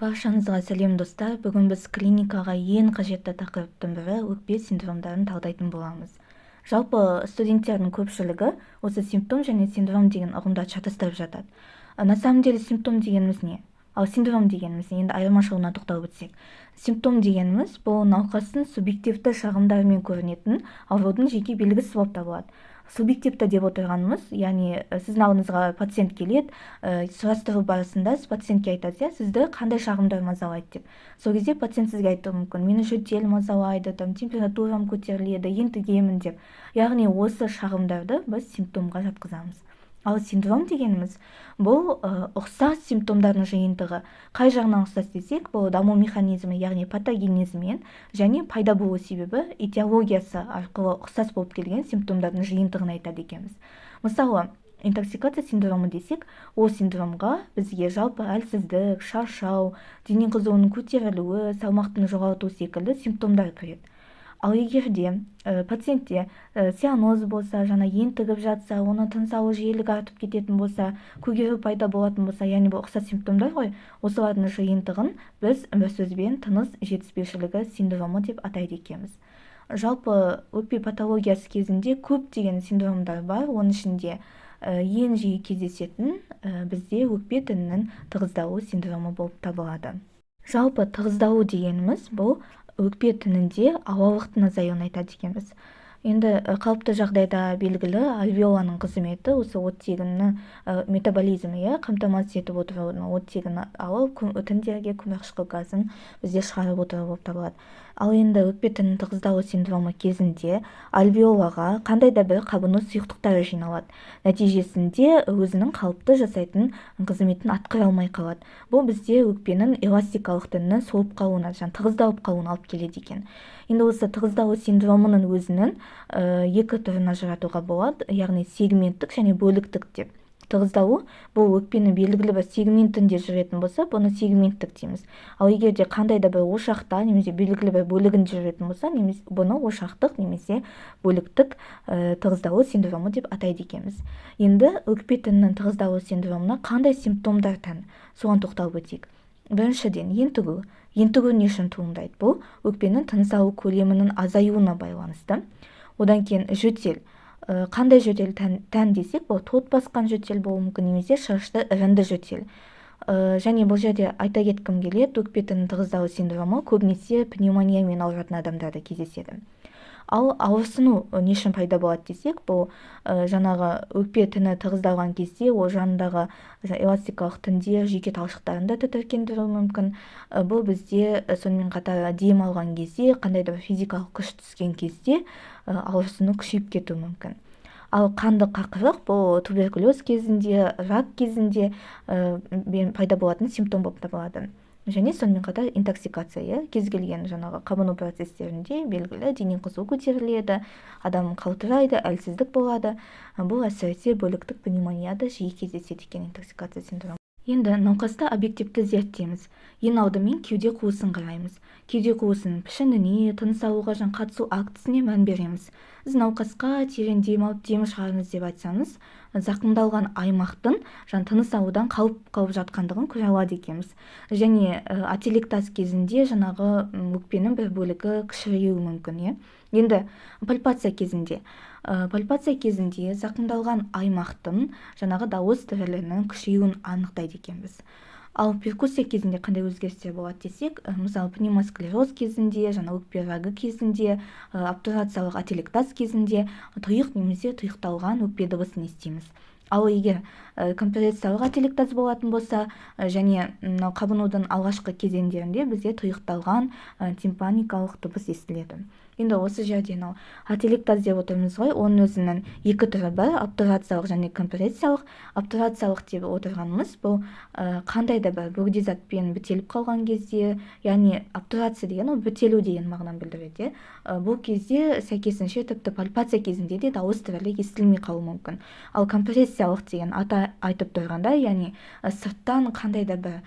Баршаңызға сәлем, достар! Бүгін біз клиникаға ең қажетті тақырыптың бірі – өкпе синдромдарын талдайтын боламыз. Жалпы, студенттердің көпшілігі осы симптом және синдром деген ұғымдарды шатастырып жатады. На самом деле симптом дегеніміз не, ал синдром дегеніміз не? Енді айырмашылығына тоқталып өтсек, симптом дегеніміз – бұл науқастың субъективті шағымдарымен көрінетін аурудың жеке белгісі болып табылады. Субъективті деп отырғанымыз, яғни сіздің алдыңызға пациент келеді, сұрастыру барысында сіз пациентке айтасыз, иә, сізді қандай шағымдар мазалайды деп. Сол кезде пациент сізге айтуы мүмкін: мені жөтел мазалайды, там, температурам көтеріледі, ентігемін деп. Яғни осы шағымдарды біз симптомға жатқызамыз. Ал синдром дегеніміз – бұл ұқсас симптомдардың жиынтығы. Қай жағынан ұқсас десек, бұл даму механизмі, яғни патогенезімен және пайда болу себебі, этиологиясы арқылы ұқсас болып келген симптомдардың жиынтығын айтады екенбіз. Мысалы, интоксикация синдромы десек, ол синдромға бізге жалпы әлсіздік, шаршау, дене қызуының көтерілуі, салмақтың жоғалту секілді симптомдар кіреді. Ал егер де пациентте цианоз болса, жаңа ентігіп жатса, оның тыныс алу жиілігі артып кететін болса, көгеру пайда болатын болса, яғни бұл ұқсас симптомдар ғой, осылардың жиынтығын біз бір сөзбен тыныс жетіспеушілігі синдромы деп атайды екенбіз. Жалпы, өкпе патологиясы кезінде көптеген синдромдар бар. Оның ішінде ең жиі кездесетін бізде өкпе тінінің тығыздалу синдромы болып табылады. Жалпы, тығыздалу дегеніміз – бұл өкпе тінінде ауалықтың азаюын айтады екенбіз. Енді қалыпты жағдайда, белгілі, альвеоланың қызметі осы оттегіні метаболизмі, иә, қамтамасыз етіп отыру, оттегіні алып, тіндерге көмірқышқыл газын бізде шығарып отыру болып табылады. Ал енді өкпе тінінің тығыздалу синдромы кезінде альвеолаға қандай да бір қабыну сұйықтықтары жиналады. Нәтижесінде өзінің қалыпты жасайтын қызметін атқара алмай қалады. Бұл бізде өкпенің эластикалық тінінің солып қалуына, жаңағы тығыздалып қалуына алып келеді екен. Енді осы тығыздалу синдромының өзінің екі түрін ажыратуға болады, яғни сегменттік және бөліктік деп. Тығыздалу бұл өкпенің белгілі бір сегментінде жүретін болса, бұны сегменттік дейміз. Ал егер де қандай да бір ошақта немесе белгілі бір бөлігінде жүретін болса, немесе бұны ошақтық немесе бөліктік тығыздалу синдромы деп атайды екенбіз. Енді өкпе тінінің тығыздалу синдромына қандай симптомдар тән, соған тоқталып өтейік. Біріншіден, ентігу. Ентігу не үшін туындайды? Бұл өкпенің тыныс алу көлемінің азаюына байланысты. Одан кейін жөтел. Қандай жөтел тән десек, бұл тот басқан жөтел болуы мүмкін немесе шырышты іріңді жөтел. Және бұл жерде айта кеткім келеді, өкпе тінінің тығыздалу синдромы көбінесе пневмониямен ауыратын адамдарда кездеседі. Ал ауырсыну не үшін пайда болады десек, бұл жаңағы өкпе тіні тығыздалған кезде ол жанындағы эластикалық тіндер, жүйке талшықтарын да тітіркендіруі мүмкін. Бұл бізде сонымен қатар дем алған кезде, қандай да бір физикалық күш түскен кезде ауырсыну күшейіп кетуі мүмкін. Ал қанды қақырық – бұл туберкулез кезінде, рак кезінде пайда болатын симптом болып табылады. Және сонымен қатар интоксикация, иә, кез келген жаңағы қабыну процестерінде, белгілі, дене қызуы көтеріледі, адам қалтырайды, әлсіздік болады. Бұл әсіресе бөліктік пневмонияда жиі кездеседі екен, интоксикация синдромы. Енді науқасты объективті зерттейміз. Ең алдымен кеуде қуысын қараймыз. Кеуде қуысының пішініне, тыныс алуға және қатысу актісіне мән береміз. Сіз науқасқа терең дем алып, дем шығарыңыз деп айтсаңыз, зақымдалған аймақтың жаңа тыныс алудан қалып қалып жатқандығын көре алады екенбіз. Және ателектаз кезінде жаңағы өкпенің бір бөлігі кішіреюі мүмкін, иә. Енді пальпация кезінде зақымдалған аймақтың жаңағы дауыс дірілінің күшеюін анықтайды екенбіз. Ал перкуссия кезінде қандай өзгерістер болады десек, мысалы, пневмосклероз кезінде, жаңа өкпе рагы кезінде, обтурациялық ателектаз кезінде тұйық немесе тұйықталған өкпе дыбысын естиміз. Ал егер компрессиялық ателектаз болатын болса және мынау қабынудың алғашқы кезеңдерінде бізде тұйықталған тимпаникалық дыбыс естіледі. Енді осы жерде мынау ателектаз деп отырмыз ғой, оның өзінің екі түрі бар: обтурациялық және компрессиялық. Обтурациялық деп отырғанымыз – бұл қандай да бір бөгде затпен бітеліп қалған кезде, яғни обтурация деген ол бітелу деген мағынаны білдіреді, иә. Бұл кезде сәйкесінше тіпті пальпация кезінде де дауыс дірілі естілмей қалуы мүмкін. Ал компрессиялық деген аты айтып тұрғандай, яғни сырттан қандай да бір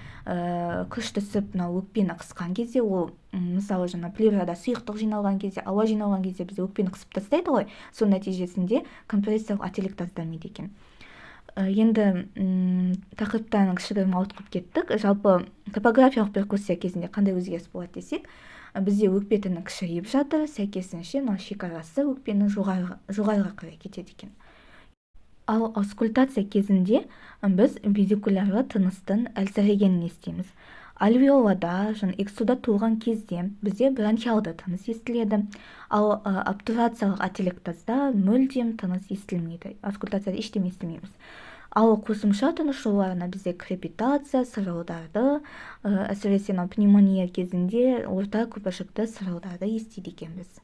күш түсіп, мынау өкпені қысқан кезде, ол мысалы, жаңа плеврада сұйықтық жиналған кезде, ауа жиналған кезде бізде өкпені қысып тастайды ғой, соның нәтижесінде компрессиялық ателектаз дамиды екен. Енді тақырыптан кішігірім ауытқып кеттік. Жалпы топографиялық перкуссия кезінде қандай өзгеріс болады десек, бізде өкпе тіні кішірейіп жатыр, сәйкесінше мынау шекарасы өкпенің жоғарыға қарай кетеді екен. Ал аускультация кезінде біз везикулярлы тыныстың әлсірегенін естиміз. Альвеолада және экссудат толған кезде бізде бронхиалды тыныс естіледі. Ал обтурациялық ателектазда мүлдем тыныс естілмейді. Аускультацияда ештеме естімейміз. Ал қосымша тыныс жолдарына бізде крепитация, сырылдарды, әсіресе мынау пневмония кезінде орта көпіршікті сырылдарды естиді екенбіз.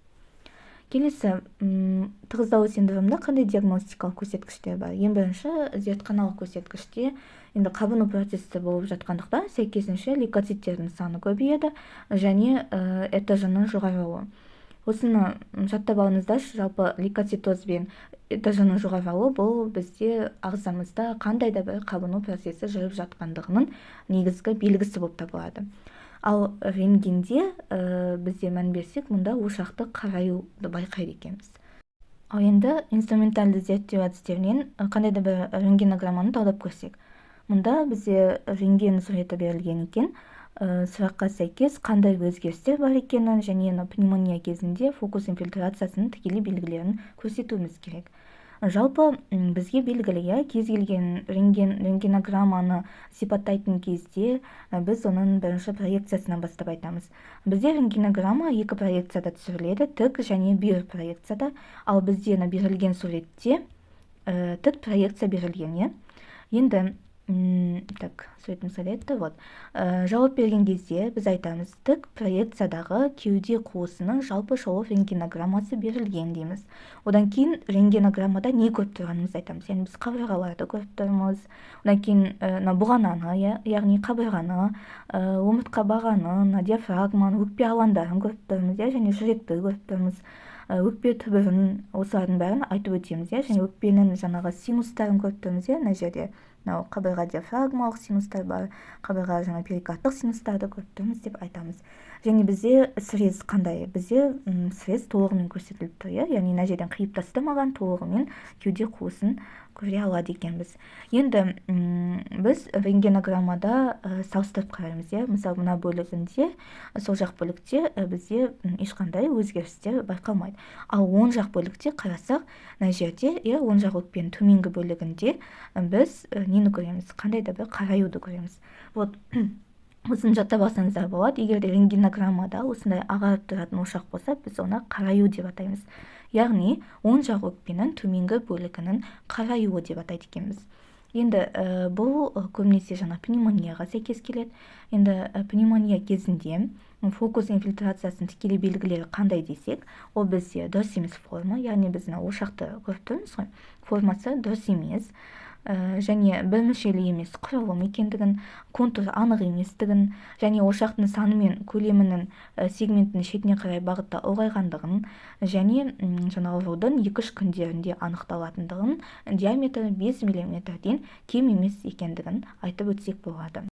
Келесі, тығыздалу синдромында қандай диагностикалық көрсеткіштер бар? Ең бірінші зертханалық көрсеткіште енді қабыну процесі болып жатқандықтан сәйкесінше лейкоциттердің саны көбейеді және ЭТЖ-ның жоғарылауы. Осыны жаттап алыңыздаршы, жалпы лейкоцитоз бен ЭТЖ-ның жоғарылауы бұл бізде ағзамызда қандай да бір қабыну процесі жүріп жатқандығының негізгі белгісі болып табылады. Ал рентгенде бізде мән берсек, мұнда ошақты қараюды байқайды екенбіз. Ал енді инструментальды зерттеу әдістерінен қандай да бір рентгенограмманы талдап көрсек. Мұнда бізде рентген суреті берілген екен. Сұраққа сәйкес қандай өзгерістер бар екенін және пневмония кезінде фокус инфильтрациясының тікелей белгілерін көрсетуіміз керек. Жалпы бізге белгілі, иә, кез келген рентгенограмманы сипаттайтын кезде біз оның бірінші проекциясынан бастап айтамыз. Бізде рентгенограмма екі проекцияда түсіріледі, тік және бүйір проекцияда. Ал бізде берілген суретте тік проекция берілген, иә. Енді так, суретіміз қайда? Вот. Жауап берген кезде біз айтамыз, тік проекциядағы кеуде қуысының жалпы шолу рентгенограммасы берілген дейміз. Одан кейін рентгенограммада не көріп тұрғанымызды айтамыз. Яғни біз қабырғаларды көріп тұрмыз. Одан кейін мына бұғананы, иә, яғни қабырғаны, омыртқа бағаны, мына диафрагманы, өкпе алаңдарын көріп тұрмыз, иә, және жүректі көріп тұрмыз. Өкпе түбірін, осылардың бәрін айтып өтеміз, иә, және өкпенің жаңағы синустарын көріп тұрмыз, иә, мына жерде мынау қабырға диафрагмалық синустар бар, қабырға жаңа перикардтық синустарды көріп тұрмыз деп айтамыз. Және бізде срез қандай? Бізде срез толығымен көрсетіліп тұр, иә, яғни мына жерден қиып тастамаған, толығымен кеуде қуысын көре алады екенбіз. Енді біз рентгенограммада салыстырып қараймыз, иә, мысалы мына бөлігінде, сол жақ бөлікте бізде ешқандай өзгерістер байқалмайды. Ал оң жақ бөлікте қарасақ, мына жерде, иә, оң жақ өкпенің төменгі бөлігінде біз нені көреміз? Қандай да бір қараюды көреміз. Вот осыны жаттап алсаңыздар болады. Егер де рентгенограммада осындай ағарып тұратын ошақ болса, біз оны қараю деп атаймыз. Яғни оң жақ өкпенің төменгі бөлігінің қараюы деп атайды екенбіз. Енді бұл көбінесе жаңа пневмонияға сәйкес келеді. Енді пневмония кезінде фокус инфильтрациясының тікелей белгілері қандай десек, ол бізде дұрыс емес форма, яғни біз мына ошақты көріп тұрмыз ғой, формасы дұрыс емес, және бір мүшелі емес құрылым екендігін, контуры анық еместігін және ошақтың саны мен көлемінің сегментінің шетіне қарай бағытта ұлғайғандығын және жаңағы аурудың 2-3 күндерінде анықталатындығын, диаметрі 5 миллиметрден кем емес екендігін айтып өтсек болады.